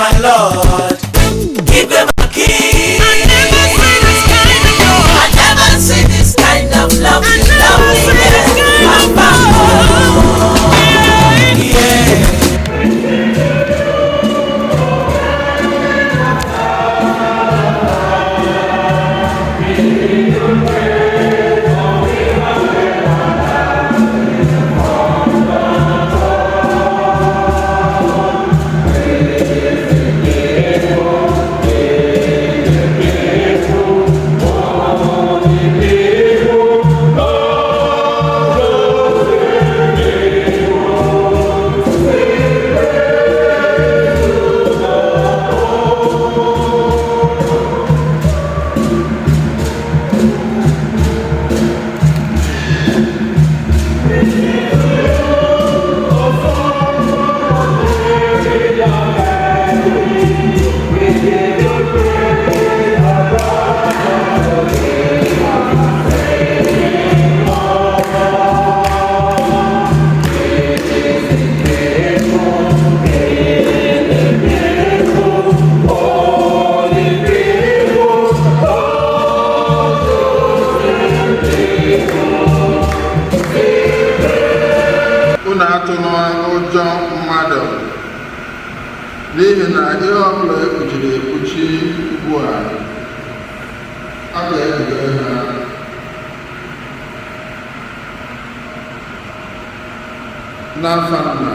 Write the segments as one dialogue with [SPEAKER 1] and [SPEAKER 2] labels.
[SPEAKER 1] My Lord. Igwe, my King.
[SPEAKER 2] I never see this kind of love.
[SPEAKER 1] I never see this kind of love.
[SPEAKER 2] I
[SPEAKER 1] You
[SPEAKER 2] never
[SPEAKER 1] love me,
[SPEAKER 2] see this kind of
[SPEAKER 1] Papa.
[SPEAKER 2] love.
[SPEAKER 1] Yeah.
[SPEAKER 3] Unu atụla ụjọ mmadụ, n'ihi na ihe ọbụla ekpuchiri ekpuchi ugbu a, a ga-ekpughe ha. N'afa Nna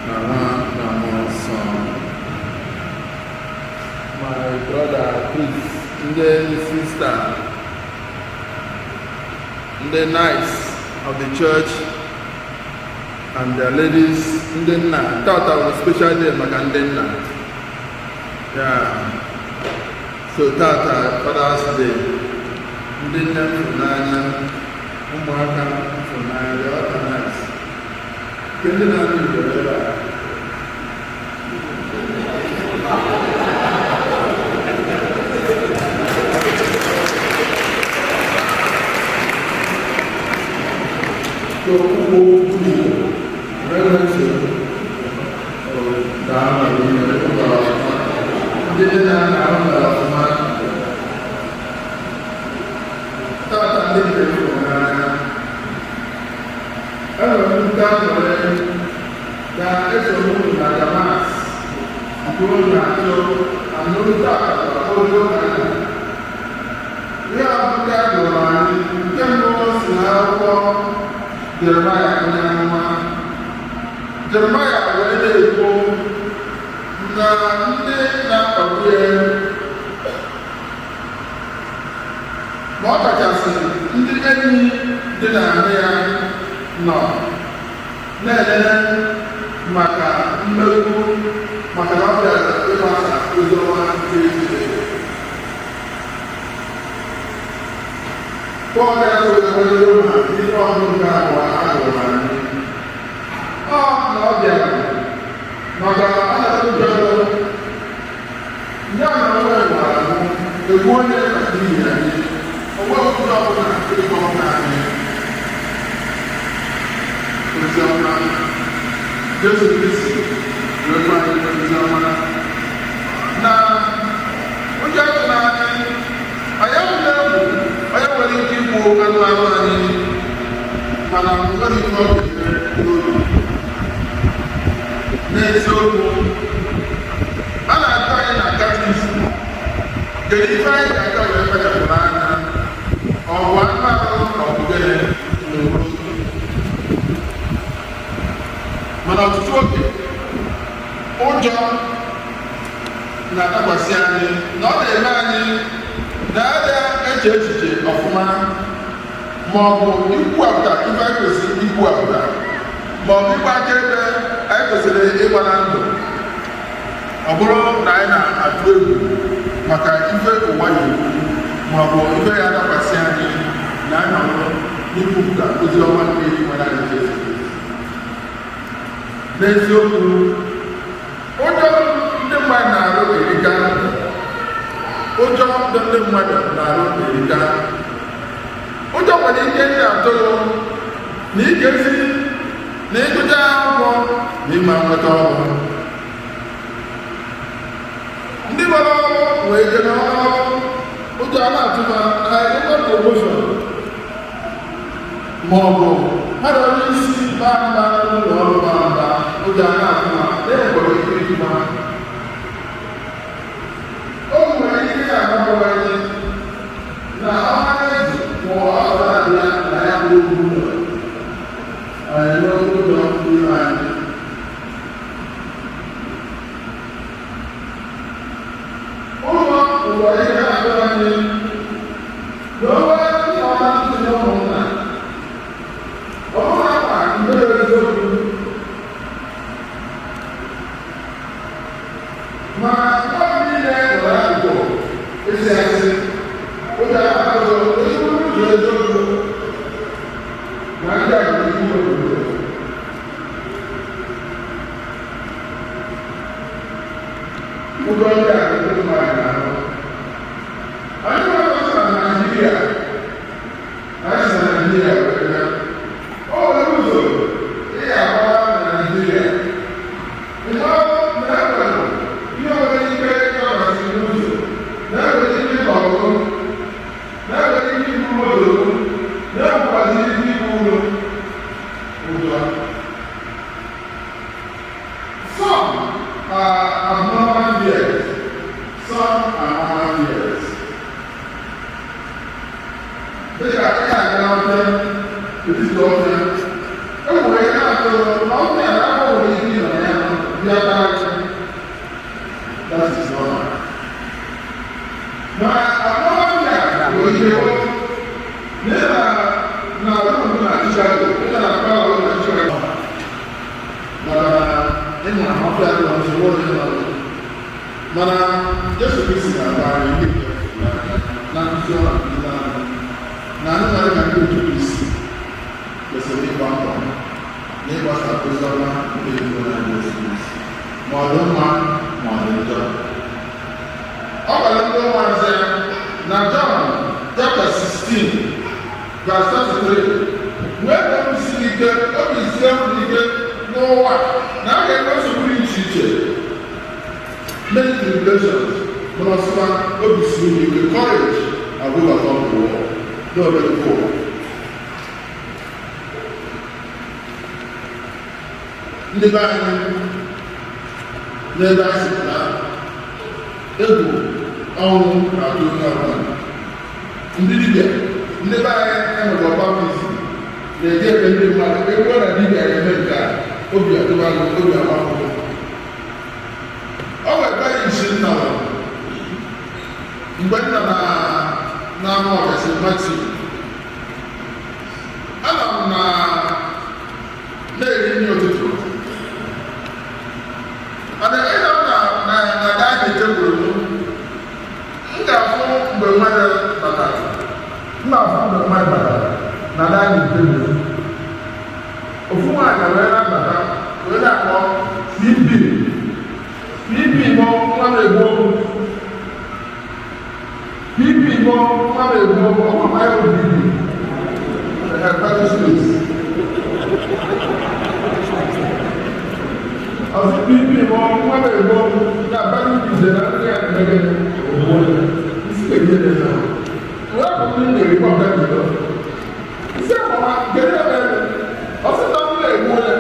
[SPEAKER 3] na Nwa na Mmụọ Nsọ. My brother, Chris, ndị sister, ndị knights of the church and their ladies, ndị nna. Tata bụ special day maka ndị nna ya. So tata, Father's Day. Ndị nne m fụrụ n'anya, ụmụaka m fụrụ n'anya, the other knights nke ndị na-anụ Igbo ebe a. So ụmụ Igbo, reverence, daalụ. Ndị nne na nna ahụ mere ọfụma tata. Ndị nke m fụrụ n'anya, enwere m nnukwu aṅụrị na eso m unu na Damas nke unu na-achụ anụrụ tata ozi ụka nna. Ihe ọgụgụ a gụrụ anyị nke mbụ si n'akwụkwọ Jeremaya onye amụma. Jeremaya wee na-ekwu na ndị na-akpagbu ya, ma ọ kachasị ndị enyi dị n'ahụ ya, nọ na-elele maka mmegbu, maka na ọ bịara ịgbasa ozi ọma nke Chineke. Pọl ya onye Roma n'ihe ọgụgụ nke abụọ a gụrụ anyị, ọ na ọ bịara maka ọnọdụ ya na onwe gwara mụ egbu onye maka n'ihi anyị onwe ụjọ ọbụla ịkpọ anyị ozi ọma. Jesu Kristi wee gwa anyị ozi ọma na ụjọ atụla anyị. Anyị abụla egwu onye nwere ike igbu anụ ahụ anyị, mana nwere ike ọ ga-eme n'obi. N'eziokwu, a na-ajụ anyị na catechism, kedu ife anyị ga-aga wee kpachapụrụ anya? Ọ bụ anụ ahụ, ọ bụ gịnị? Mana ọtụtụ oge, ụjọ na-adakwasị anyị na ọ na-eme anyị na-ada eche echiche ọfụma, ma ọ bụ ikwuapụta ife anyị kwesịrị ikwuapụta, ma ọ bụ ịgba akaebe anyị kwesịrị ịgba na ndụ. Ọ bụrụ na anyị na-atụ egwu maka ife ụwa ya ekwu, ma ọ bụ ife ya adakwasị anyị na anyị nọrọ n'ikwupụta ozi ọma nke nwere anyị Jesu Kristi. N'eziokwu, ụjọ ndị mmadụ na-arụ erika. Ụjọ ndị mmadụ na-arụ erika. Ụjọ nwere ike ndị atụrụ na ị ga-esi na ịgụcha akwụkwọ na ịma nweta ọrụ. Nwere ike na ụjọ a na-atụ ha na enwekwa promotion, ma ọ bụ ha na onye isi baa mba n'ụlọ ọrụ baa mba, ụjọ a na-atụ ha na enwekwara ike ịtụ ha. O nwere ike na-agbakọwanye na ọha eze ma ọ na-abịa na ya bụ okwu ụlọ anyị n'ụlọ n'ime anyị. Ụlọ ụwa ihe na-atụ anyị na onwe ndị ọma ntị na ụmụnna, ọ bụrụ na mgbe eziokwu ma ọ niile nwere akụkụ esi asị, ụjọ ahụ ezigbo ụzọ eziokwu na ndị a bụ ezigbo obodo. Ụjọ ndị a bụ ndị mmadụ na-ahụ. Anyị nwere ọsọ na Naịjirịa, anyị si na Naịjirịa wee bịa. O nwere ụzọ ị ga-agba na Naịjirịa. Ịma na enwere ihe nwere ike ịgbasị n'ụzọ, na enwere ike ịtọrọ, na enwere ike ibu moto, na enwekwazị ike ibu ụlọ. Ụjọ. Some are abnormal fears, some are normal fears. Dịka ị na-aga n'ọhịa, etiti ọhịa, e nwere ihe na-atụ na ọhịa na agwọ nwere ike ịnọ ya bịa taa gị. That is normal. Ma abnormal fear bụ ihe na na room na Chicago, ị na palọ na Chicago. Maka na ịma na ọfịa dị ọzọ onye nọ, mana Jesu Kristi na-agba anyị ndị nke na nkụzi ọ na-akụziri anyị na anyị nwere ka ndị otu Kristi kwesịrị ịgba mbọ na ịgbasa ozi ọma nke ezinụlọ anyị Jesu Kristi, ma ọ dị mma ma ọ dị njọ. Ọ gwara ndị ụmụazị ya na John chapter 16 verse 33, wee obi siri ike, obi sie unu ike n'ụwa na a ga-enwe nsogbu dị iche iche, many tribulations, mana ọsịma obi siri unu ike, courage, I will overcome the world. N'obere ụwa ndị be anyị n'ebe a sị na egwu ọnwụ na-atụ onye ọbụla. Ndị dibịa, ndị be anyị enwere baptism na-eji ebe ndị mmadụ ewuo na dibịa ga-eme nke a, obi atụbalụ, obi agbapụ. Ọ wee ebe isi nna mgbe nna na na-ama ọgasị Matthew, anọ m na na-eri nri ụtụtụ, mana ịnọ na na na dining table m, m ga-afụ mgbe mmadụ batara, m na-afụ mgbe mmadụ batara na dining table. Ofu nwaanyị wee na-abata wee na-akpọ CP, PP mọ nwa na-egbu okwu, PP mọ nwa na-egbu okwu. Ọ bụ ma ya bụ PP parking space. Ọsị PP mọ nwa na-egbu okwu na parking space na ndị ya na-emege ogbu isi na-eji ede na wee bụ ndị na-eri kọmputa n'ilo. Isi amama kedu ebe ọsị na ndị na-egbu onye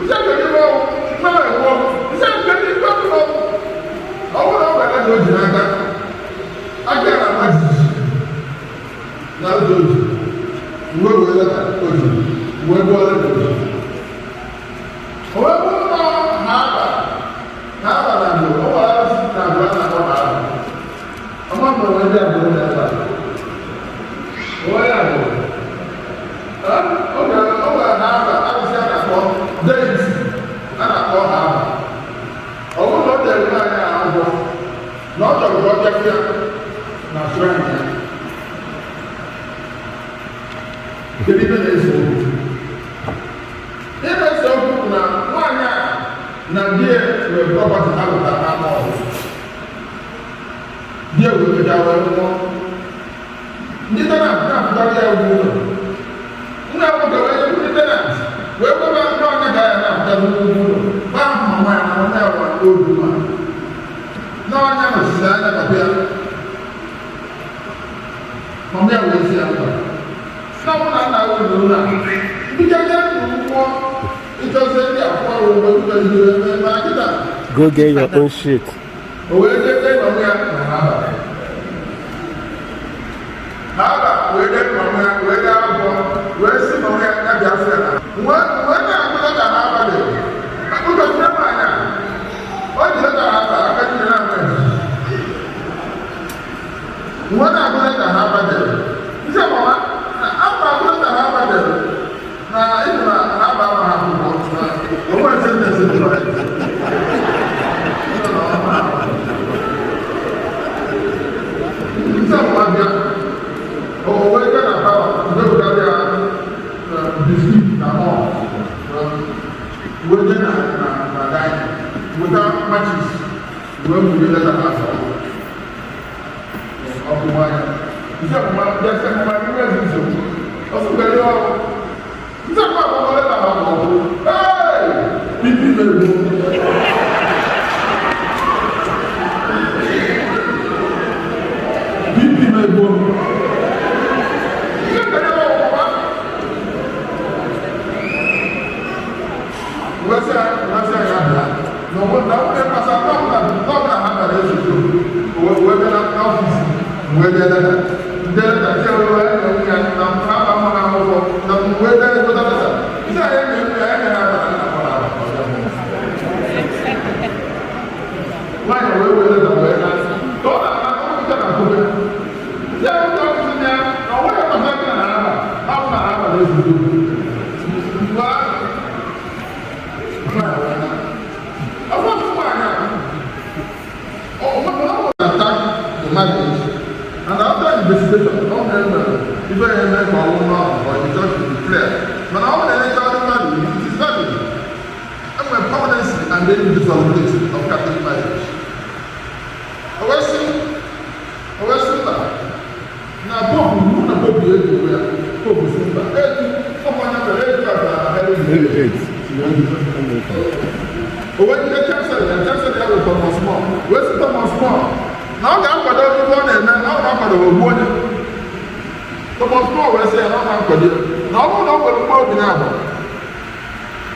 [SPEAKER 3] isi kedu ebe ọwụ nwa na-egbu okwu, isi kedu ebe ọwụ. Ọ bụrụ na ọ gwara na o ji n'aka aka ya na-ama jijiji na oge oji uwe wee leta oji uwe gụọ leta oji, o wee bụrụ na ha aba ha aba na ndụ. Ọ gwara arụsị na agwa na akpọ ha aba ọma mgbe onwe ndị agbụrụ na ebe a onwe ya bụ ọ gwara ọ gwara ha aba arụsị a na-akpọ deity a na-akpọ ha aba. Ọ bụrụ na o tere nwaanyị a akwụkwọ na ọ chọrọ ka ọ bịakwuo ya na shrine ya. Kedu ibe na-ese okwu? Ihe na-ese okwu bụ na nwaanyị a na di ya nwere property ha lụtara n'ama ọgụ. Di ya wee mechaa wee nwụọ. Ndị tenant na-apụtara ya ụgwọ ụlọ. Nna nwoke wee nyekwu ndị tenant wee gwaba ndị ọnya ka ya na-apụtara ụgwọ ụlọ gbaa mma nwaanyị na nwa ya nwa obi ma N'ọnya nọchiri anya papa ya. Mama ya wee si ya mba. Na mụ na nna ya nụrụ na ndị ndị mmụọ ịchọzie ndị akwụkwọ ahụ mgbe ụjọ eme mana kịta.
[SPEAKER 4] Go get your own shit.
[SPEAKER 3] O wee jee mama ya na ha aba. Ha aba wee jee mama ya wee gaa akwụkwọ wee sị mama ya ya bịa fụ ya na. Wee na-agụ leta ha aba dị. Ụjọ jide nwaanyị a. O ji leta ha aba aka jide na mma. Wee na-agụ leta ha aba dị. Nsị mama na ama agụ leta ha aba dị. Na ịnụ na ha aba ama ha akwụkwọ. Na o nwere sentence dị right. Nsị mama bịa. O wee jee na palọ mgbe ụda bịa biscuit na malt. Wee jee na dining weta matches wee mụnye leta ha afọ. Ọkụ nwanyị. Nsị mama bịa sị mama ihe ezi nsogbu. Ọ sị gbere ọrụ. Nsị mama akwụkwọ leta ha ọkụ. Ee! Pipi mere mụ. Pipi mere mụ. Ihe gbere ọrụ mama. Wẹ́sẹ̀ ya bịa. Na ọgbọ na ọgbọ kpasa n'ọbụla ha bịara ezuzo. Wee bịa na ọfịs wee dee leta. Dee leta sị wee wee na ya na ha ba mma na akwụkwọ na wee dee leta leta. Ndị a ya na-eme ya ya na aba na mma na aba. Nwaanyị wee wee leta wee na. Ka ọ na-ana ọ pụta na nkume. Ndị a ndị ọfịs ya na ọnwa ya kpasa gị na ha aba. Ha bụ na ha aba na-ezuzo. Mgbe ahụ attack the marriage, and after investigation ọ na-eme ife ya eme ka ọnwụ nọ or the judge will declare mana ọ na-enyecha ndị mmadụ it is valid. Enwere permanency and the indissolubility of Catholic marriage. O wee sị mba na pope mụ na pope ya eji ya pope sị mba eji ọkwa anya mere eji aka na Henry
[SPEAKER 4] Eight.
[SPEAKER 3] O wee jide chancellor ya, chancellor ya bụ Thomas More, wee sị Thomas More na ọ ga-akwado ife ọ na-eme na ọ ga-akwado ogbu onye. Thomas More wee sị ya na ọ ga-akwado ya na ọ bụrụ na ọ nwere mkpụrụ obi na-abụ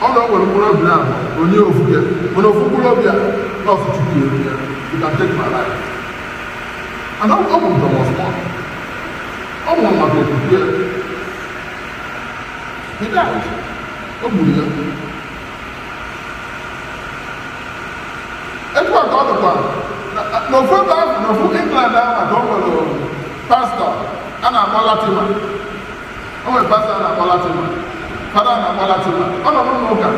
[SPEAKER 3] ọ na ọ nwere mkpụrụ obi na-abụ onye ofu ya mana ofu mkpụrụ obi ya na ofu Chukwu ya ya, "You can take my life." And ọ bụ Thomas More ọ nwụrụ maka okwukwe ya. He died. O gburu ya. Etu a ka ọ dịkwa n'ofu ebe ahụ n'ofu England ahụ ka o nwere pastọ a na-akpọ Latimer. O nwere pastọ a na-akpọ Latimer, fada a na-akpọ Latimer. Ọ nọ n'ụlọ ụka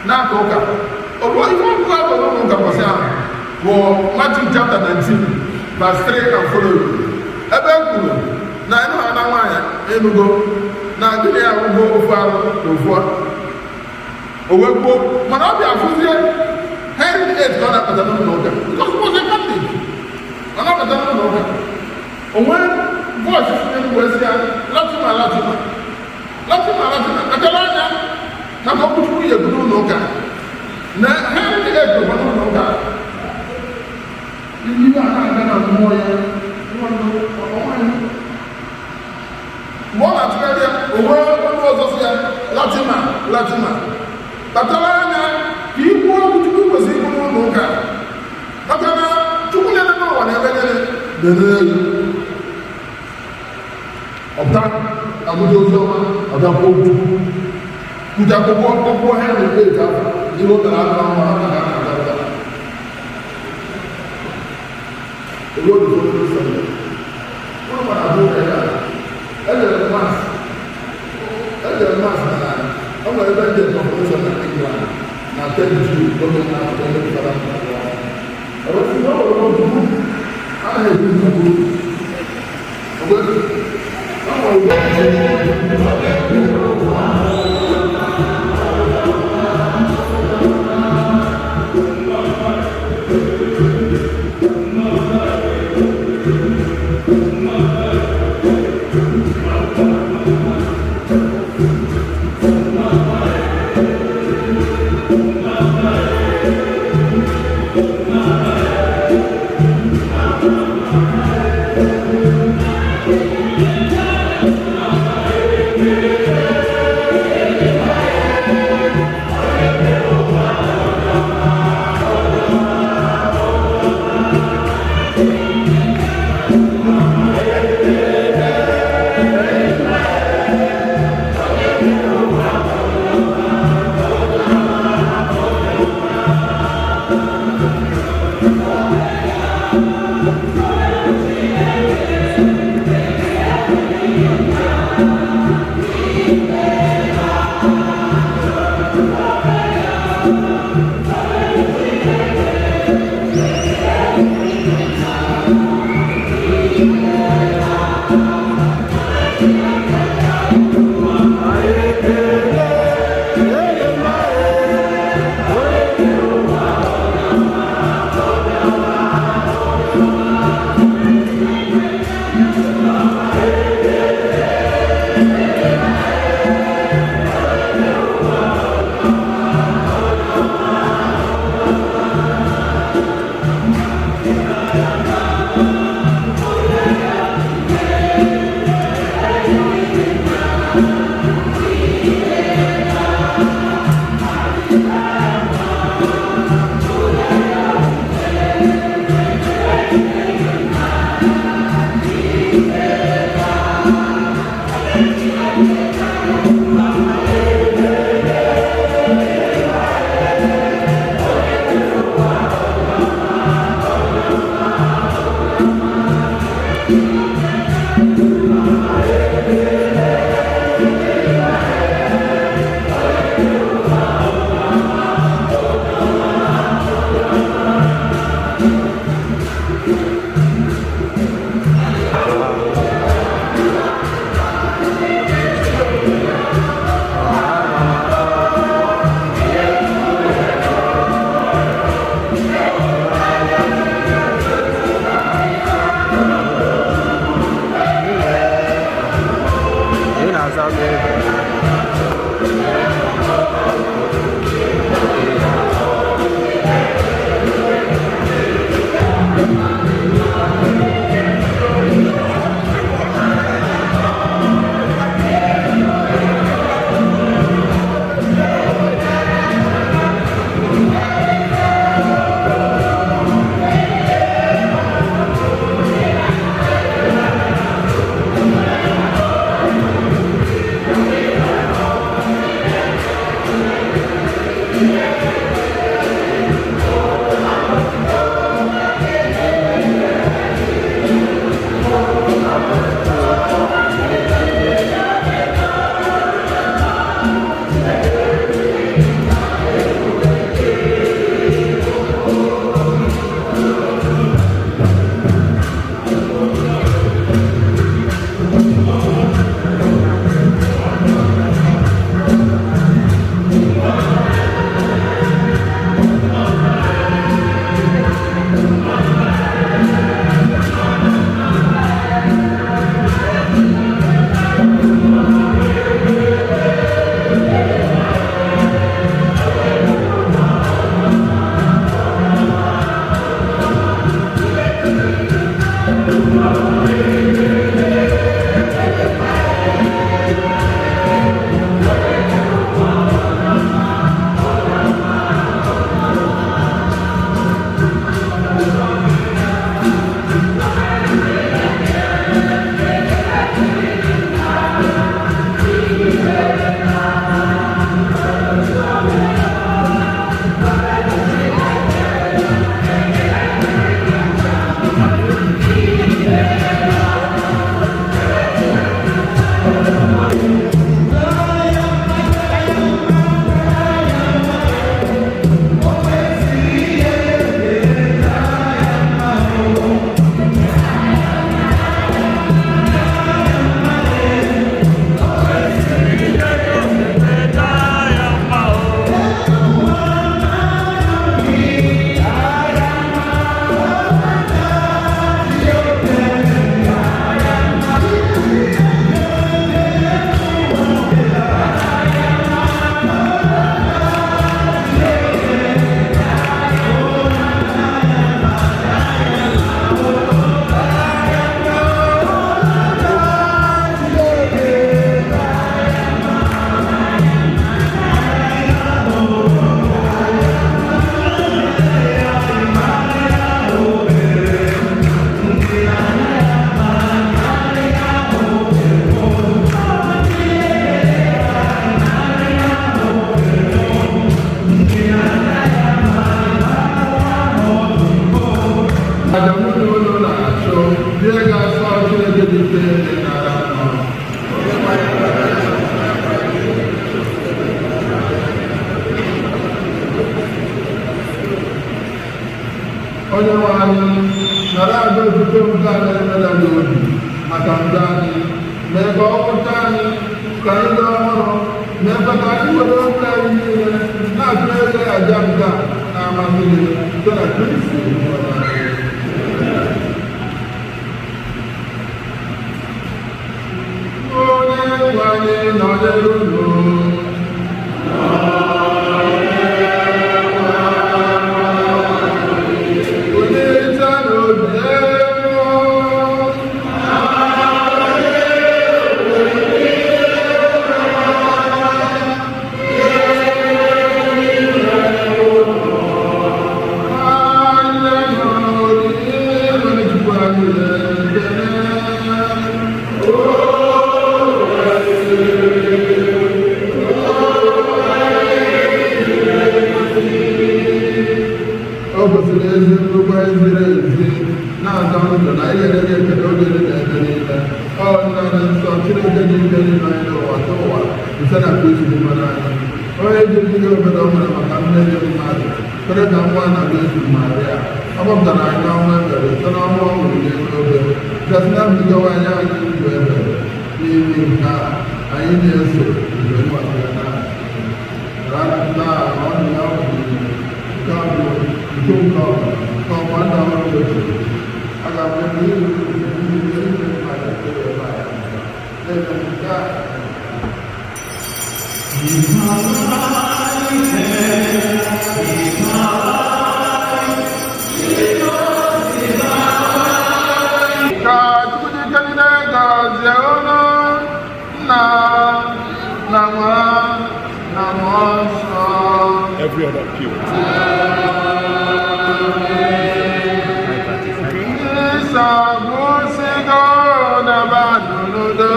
[SPEAKER 3] na-aka ụka. O ruo ife ọgụgụ ahụ n'ụlọ ụka mbọsị ahụ bụ Matthew chapter 19 verse 3 and following, ebe e kwuru na ịnụ ha na nwaanyị ịnụgo na gịnị ya ahụgo ofu arụ na ofu o wee kwuo mana ọ bịa fụzie Henry VIII ka ọ na-abata n'ụlọ ụka, because he was a Catholic. Ọ na-abata n'ụlọ ụka, o nwee voice si n'elu wee sị ya, "Latimer, Latimer, Latimer, Latimer, kpachara anya maka okwuchukwu ya ebu n'ụlọ ụka na Henry VIII nọkwa n'ụlọ ụka." Ihe a na-aga na mmụọ ya nwaanyị mgbe ọ na-atụgharị ya, o nwee onye ọzọ si ya, "Latimer, Latimer, kpatara anya ka ikwu okwu Chukwu kwesịrị ikwu n'ụlọ ụka maka na Chukwu na-eme n'ụwa na-eme gịnị na-eme elu." Ọpụta agụta ozi ọma ọbịa kwuo Chukwu kwute akwụkwọ akwụkwọ Henry VIII afọ ihe o mere aka ọma ha na ha na-aga ruo the following Sunday. Ụlọ mara abụ ụka ya ejere mass, ejere mass na o nwere ebe ndị confirmation na England na 10 June oge na-apụta ndị fada. Ewesị na o nwere otu anaghị ekwu nnukwu o nwere. Onye nwe anyị, nara aja otuto nke a na-emeda gị obi maka njọ anyị, mee ka ọ kwụcha anyị ka anyị dị ọhụrụ, meekwa ka anyị were obi anyị niile na-atụnyere aja nke a na-amasị gị site na Kristi Onyenwe anyị. Onye nwe anyị nọnyere unu. Onye n'obi elu. O kwesịrị ezi nrụkwa ziri ezi na-adọ ndụ na inyere gị ekele oge dị na ebe niile. Ọ nna dị nsọ, Chineke dị ike niile, anyị n'ụwa ta ụwa site na Kristi dị mmadụ anyị. Onye jiri gị obodo ọ nwere maka mmehie mmadụ, kwere ka nwa na Jesu Maria. Ọ gbapụtara anyị n'ọnwa ebere site n'ọnwa ọ nwụrụ n'elu obe. Gasị na mbidowe anyị anyị ndụ ebere. N'ime nke a, anyị na-eso mgbe mgbasara na na ọ ya bụ nke a bụ nke nke ọbara nke ọgba ndị ọhụrụ ochie. A ga-abụ n'ihu ihe mmadụ ebe a na-eme nke a. Ka Chukwu dị ike niile gọzie unu, Nna na Nwa na Mmụọ Nsọ.
[SPEAKER 5] Every other pew.
[SPEAKER 3] Misa gwụsịgo n'ebe a nọ n'udo.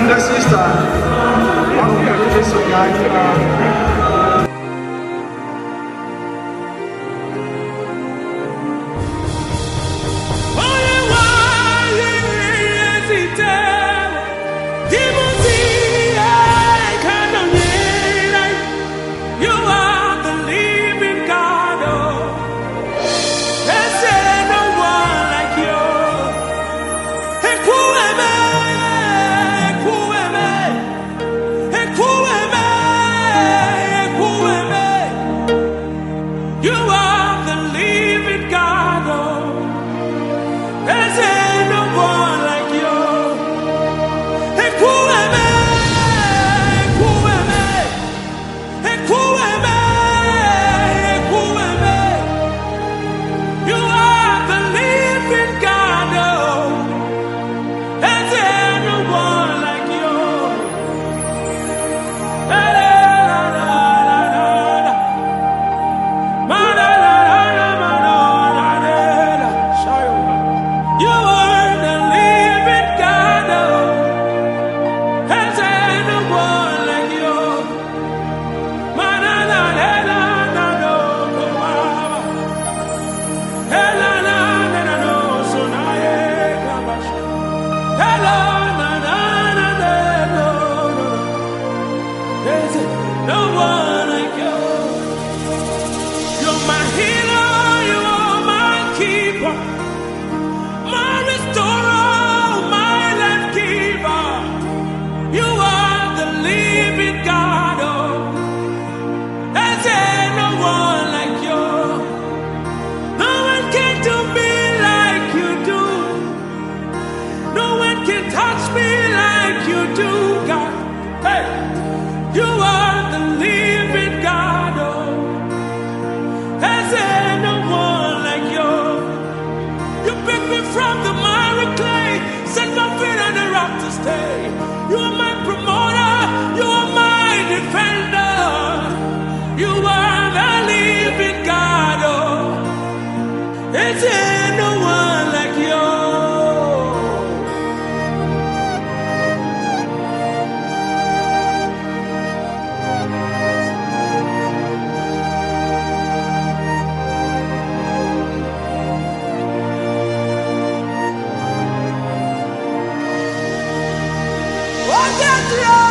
[SPEAKER 6] Ndị sista, ọ ga-eso gị anyị na
[SPEAKER 2] Onye nwe anyị ezitewo Timoti ka nọnyere anyị. You are the living God, oh. There's no one like you. Ekwueme, Ekwueme, Ekwueme, Ekwueme. You are the living God, oh. There's no one like you. Ekwueme, Ekwueme, Ekwueme, Ekwueme. You are the living God, oh. There's no one like you. La la la la la la. Ma la la la la ma la la la la. You are the living God, oh. There's no one like you. Ma la la la la la no, ma. La la la la no, so na ye kabash. La na na na na no no. There's no one like you. You're my healer, you are my keeper, my restorer, my life giver. You are the living God, oh. There's no one like you. No one can do me like you do. No one can touch me like you do, God. Hey, you are the living God, oh. There's Ezi.